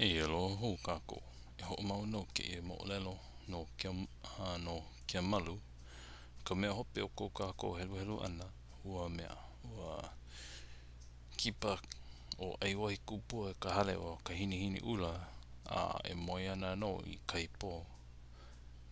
Eia aloha hou kākou. E hoʻomau nō kēia moʻolelo no no Kiamalu. Ka mea hope o ko kākou heluhelu ʻana, ua mea, ua kipa ʻo ʻAiwahikupua i ka hale o Kahinihiniʻula a e moe ana nō i kahi pō.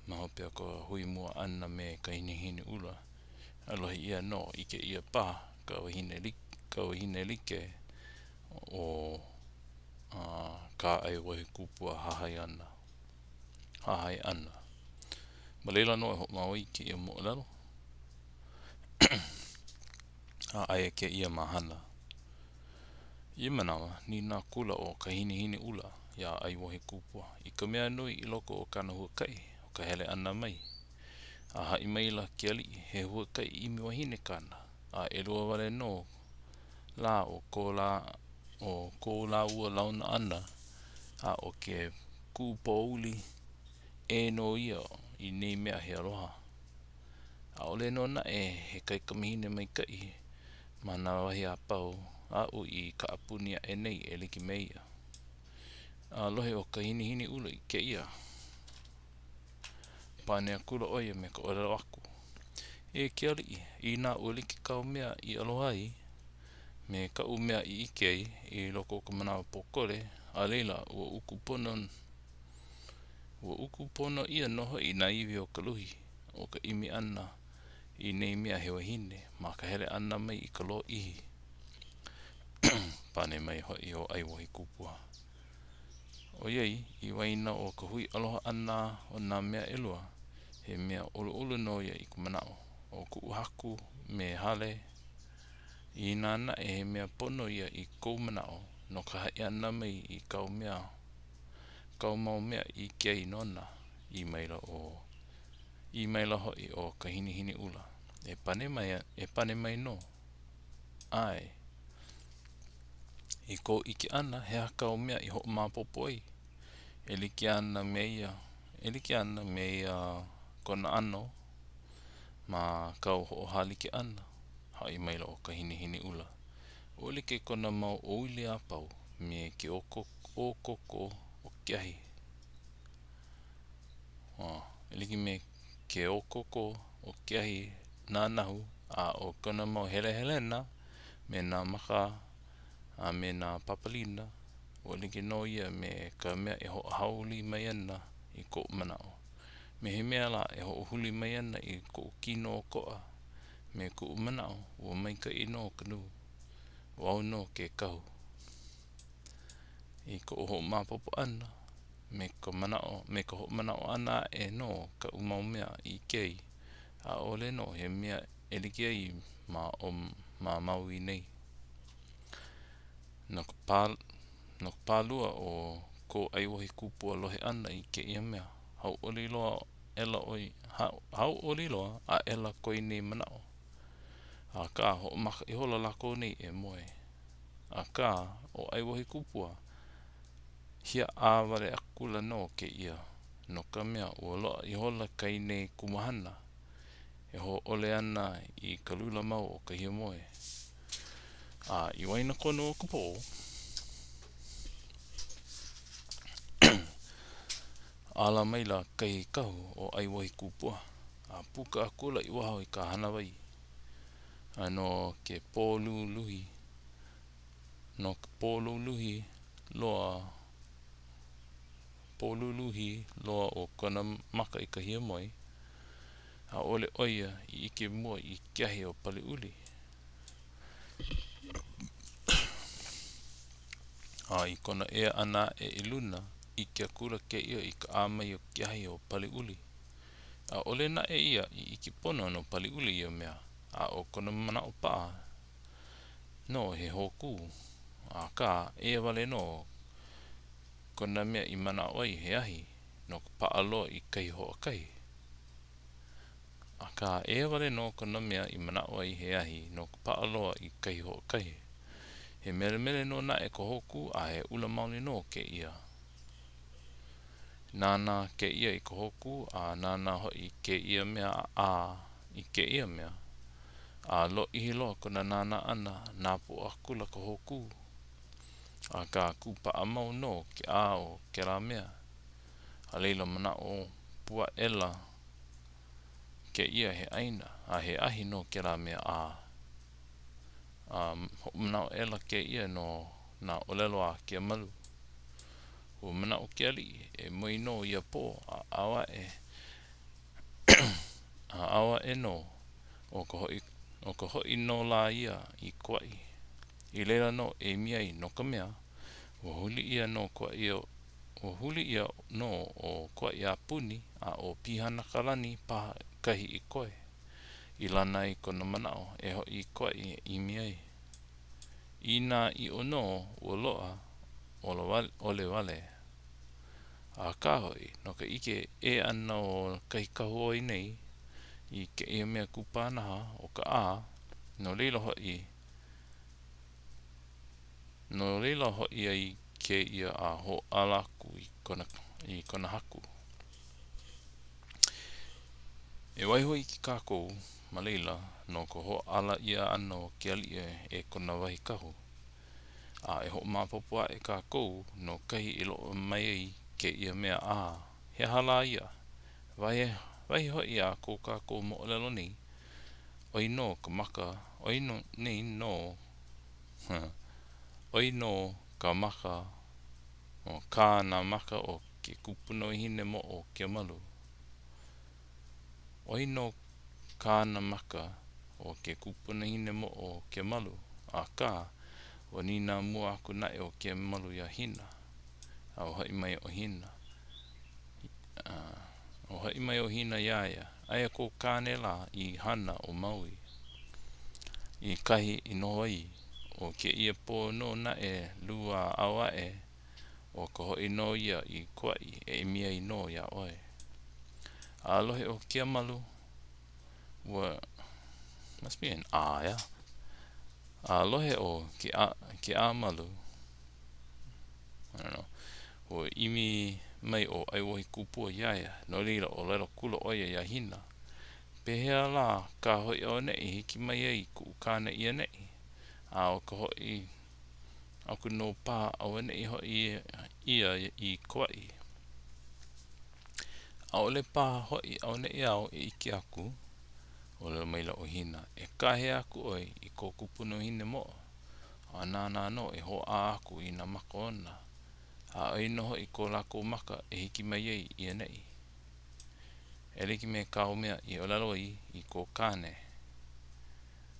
Ma hope o ka hui mua ʻana me Kahinihiniʻula, a lohe ʻia nō, ʻike ʻia paha ka wahine ka wahine like o kā ʻAiwahikupua hahai ʻana. Hahai ʻana. Ma laila nō e hoʻomau ai i kēia moʻolelo. A aia kēia ma Hāna. I ia manawa, nīnau akula ʻo Kahinihiniʻula iā ʻAiwahikupua i ka mea nui i loko o kāna huakaʻi o ka hele ʻana mai. A haʻi maila ke aliʻi, he huakaʻi ʻimi wahine kāna, a ʻelua wale nō lā o ko lā o ko lāua launa ʻana, a ʻo ke kūpouli ʻē nō ia i nei mea he aloha. ʻAʻole nō naʻe he kaikamahine maikaʻi ma nā wahi a pau aʻu i kaʻapuni aʻe nei e like me ia. A lohe ʻo Kahinihiniʻula i kēia, pane akula ʻo ia me ka ʻōlelo aku, E ke aliʻi, inā ua like kāu mea i aloha ai me kaʻu mea i ʻike ai i loko o ka manawa pōkole, a laila, ua uku pono ua uku pono ʻia nō hoʻi nā iwi o ka luhi o ka ʻimi ʻana i nei mea he wahine ma ka hele ʻana mai i ka lōʻihi. Pane mai hoʻi ʻo ʻAiwahikupua. ʻOiai, i waena o ka hui aloha ʻana o nā mea ʻelua, he mea ʻoluʻolu nō ia i ka manaʻo o kuʻu haku me hale, inā naʻe he mea pono ia i kou manaʻo no ka haʻi ʻana mai i kāu mea, kāu mau mea i ʻike ai nona, ʻī maila ʻo, ʻī maila hoʻi ʻo Kahinihiniʻula, e pane mai, e pane mai nō. ʻAe. I kou ʻike ʻana, he aha kāu mea i hoʻomaopopo ai? E like ana me ia, e like ana me ia kona ʻano ma kāu hoʻohālike ʻana, haʻi maila ʻo Kahinihiniʻula. Ua like kona mau ʻōuli a pau me ke okoko o ke ahi. E like me ke okoko o ke ahi nānahu a ʻo kona mau helehelena me nā maka a me nā papalina, ua like nō ia me ka mea e hoʻohāuli mai ana i koʻu manaʻo. Me he mea lā e hoʻohuli mai ana i koʻu kino ʻokoʻa me kuʻu manaʻo, ua maikaʻi nō ka nui. ʻO au nō ke kahu. I koʻu hoʻomaopopo ʻana, me ka manaʻo, me ka hoʻomanaʻo ʻana aʻe no kaʻu mau mea i ʻike ai, ʻaʻole nō he mea e like ai ma o ma Maui nei. No ka pā, no ka pālua o ko ʻAiwahikupua lohe ʻana i kēia mea, hauʻoli loa aʻela ʻo ia, hauʻoli loa aʻela ko ia nei manaʻo. Akā, hoʻomaka ihola lākou nei e moe. Akā, ʻo ʻAiwahikupua, Hiaʻā wale akula nō kēia, no ka mea, ua loaʻa ihola kai nei kumuhana e hōʻole ana i ka lula mau o ka hiamoe. A i waenakonu o ka pō, ala maila kahi kahu ʻo ʻAiwahikupua, a puka akula i waho i ka hānāwai. A no ke pōluluhi, no ka pōluluhi loa, pōluluhi loa o kona maka i ka hiamoe, ʻaʻole ʻo ia i ʻike mua i ke ahi o Paliuli. A i kona ea ʻana aʻe i luna, ʻike akula kēia i ka ʻā mai o ke ahi o Paliuli. ʻAʻole naʻe ia i ʻike pono no Paliuli ia mea, a ʻo kona manaʻo paʻa nō he hōkū, akā, eia wale nō kona mea i manaʻo ai he ahi no ka paʻa loa i kahi hoʻokahi. Akā, eia wale nō kona mea i manaʻo ai he ahi no ka paʻa loa i kahi hoʻokahi. He melemele nō naʻe ka hōkū a he ʻula maoli nō kēia. Nānā kēia i ka hōkū a nānā hoʻi i kēia mea a i kēia mea. A lōʻihi loa kona nānā ʻana, napoʻo akula ka hōkū. Akā, kūpaʻa mau nō ke ʻā o kēlā mea. A laila manaʻo pū aʻela kēia he ʻaina, a he ahi nō kēlā mea ʻā. A hoʻomanaʻo aʻela kēia no nā ʻōlelo a Keamalu. Ua manaʻo ke aliʻi, e moe nō ia pō a ao aʻe a ao aʻe nō, ʻo ka hoʻi ʻo ka hoʻi nō lā ia i Kauaʻi. I laila nō e ʻimi ai, no ka mea, ua huli ʻia nō Kauaʻi ua huli ʻia nō ʻo Kauaʻi a puni, a ʻo Pihanakalani paha kahi i koe. I lana ai kona manaʻo e hoʻi i Kauaʻi e ʻimi ai. Inā ʻiʻo nō ua loaʻa ʻole wale. Akā hoʻi, no ka ʻike ʻē ʻana o kahi kahu o ia nei i kēia mea kupanaha o ka ʻā, no laila hoʻi, no laila hoʻi ai kēia a hōʻala aku i kona, i kona haku. E waiho iki kākou ma laila no ka hōʻala ʻia ʻana o ke aliʻi e kona wahi kahu. A e hoʻomaopopo aʻe kākou no kahi i loaʻa mai ai kēia mea ʻā. He aha lā ia? Wahi, wahi hoʻi a ko kākou moʻolelo nei, ʻoi nō ka maka, ʻoi nō, nei nō, ʻoi nō ka maka, o kā nā maka o ke kupunawahine moʻo o Keamalu. ʻOi nō kāna maka o ke kupunahine moʻo o Keamalu, akā, ua nīnau mua aku naʻe ʻo Keamalu iā Hina, a ua haʻi mai ʻo Hina, a ua haʻi mai ʻo Hina iā ia, aia kō kāne lā i Hana o Maui, i kahi i noho ai. ʻO kēia pō nō naʻe lū a ao aʻe, ʻo ka hoʻi nō ia i Kauaʻi e ʻimi ai nō iā ʻoe. A lohe ʻo Keamalu, ua, must be an a, yeah? A lohe ʻo ke Keamalu, I don't know, ua ʻimi mai ʻo ʻAiwohikupua iā ia, no laila, ʻōlelo akula ʻo ia iā Hina, Pehea lā kā hoʻi auaneʻi i hiki mai ai kuʻu kāne i ʻaneʻi? A ʻo ka hoʻi aku nō paha auaneʻi hoʻi ia i Kauaʻi. ʻAʻole paha hoʻi auaneʻi au e ʻike aku, ʻōlelo maila ʻo Hina, e kāhea aku ʻoe i kō kupunahine moʻo, a nāna nō e hōʻā aku i nā maka ona, a ʻoi nō hoʻi ko lākou maka e hiki mai ai i ʻaneʻi. E like me kāu mea i ʻōlelo ai i kō kāne.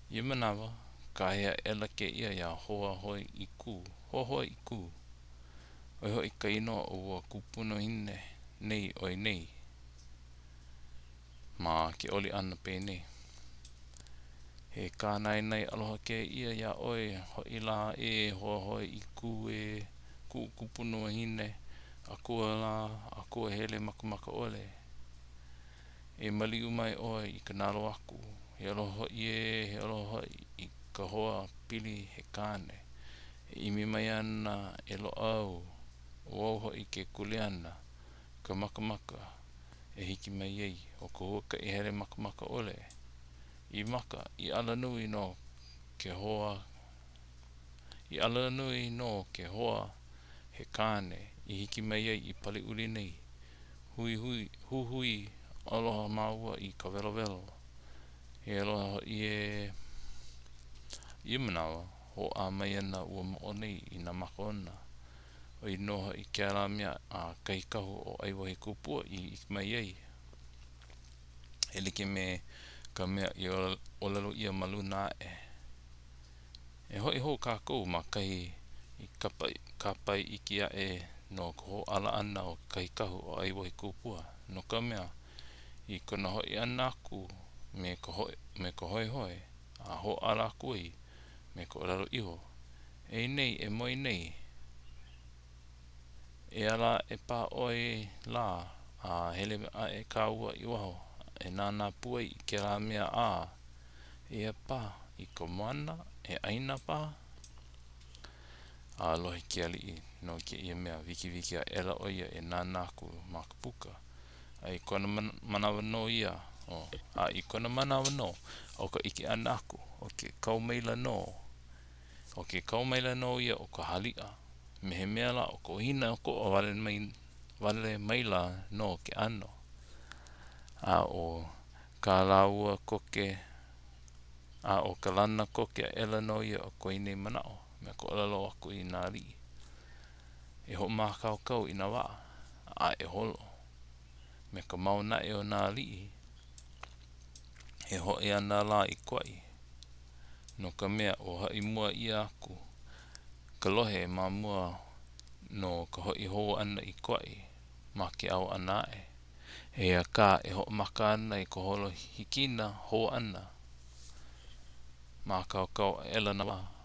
Ia manawa, kāhea aʻela kēia iā Hoahoaikū, Hoahoaikū, ʻo ia hoʻi ka inoa o ua kupunahine nei o ia nei, ma ke oli ʻana penei, He kānaenae aloha kēia iā ʻoe hoʻi lā e Hoahoaikū e kuʻu kupunawahine akua lā, akua hele makamaka ʻole. E maliu mai ʻoe i ka nalo aku, he aloha hoʻi ē, he aloha hoʻi i ka hoa pili he kāne. E ʻimi mai ana e loaʻa au, ʻo au hoʻi ke kuleana, ka makamaka e hiki mai ai, ʻo ka huakaʻi hele makamaka ʻole. I maka, i alanui no ke hoa, i alanui no ke hoa he kāne i hiki mai ai i Paliuli nei. Huihui, huhui aloha māua i ka welowelo. He aloha hoʻi ē. I ia manawa, hōʻā mai ana ua moʻo nei i nā maka ona. ʻO ia nō hoʻi kēlā mea a kahi kahu o ʻAiwohikupua i ʻike mai ai. E like me ka mea i ʻōlelo ʻia ma luna aʻe. E hoʻi hou kākou ma kahi i kāpae iki aʻe no ka hōʻala ʻana o kahi kahu o ʻAiwohikupua, no ka mea, i kona hoʻi ʻana aku me ka me ka hoihoi a hōʻala aku ai me ka ʻōlelo iho, Ei nei, e moe nei, e ala aʻe paha ʻoe lā a hele aʻe kāua i waho e nānā pū ai i kēlā mea ʻā. Eia paha i ka moana, he ʻāina paha? A lohe ke aliʻi no kēia mea, wikiwiki aʻela ʻo ia e nānā aku ma ka puka. A i kona manawa nō ia, a i kona manawa nō o ka ʻike ʻana aku, ʻo ke kau maila nō, ʻo ke kau maila nō ia o ka haliʻa. Me he mea lā ʻo ka ʻohina ʻokoʻa wale mai wale maila nō ke ʻano. A ʻo kā lāua koke, a ʻo ka lana koke aʻela nō ia o ko ia nei manaʻo me ka ʻōlelo aku i nā aliʻi, e hoʻomākaukau i nā waʻa, a e holo. Me ka mau naʻe o nā aliʻi, e hoʻi ana lā i Kauaʻi, no ka mea, ua haʻi mua ʻia aku ka lohe ma mua no ka hoʻi hou ʻana i Kauaʻi ma ke ao ʻana aʻe. Eia kā, e hoʻomaka ana i ka holo hikina hou ʻana. Mākaukau aʻela nā waʻa.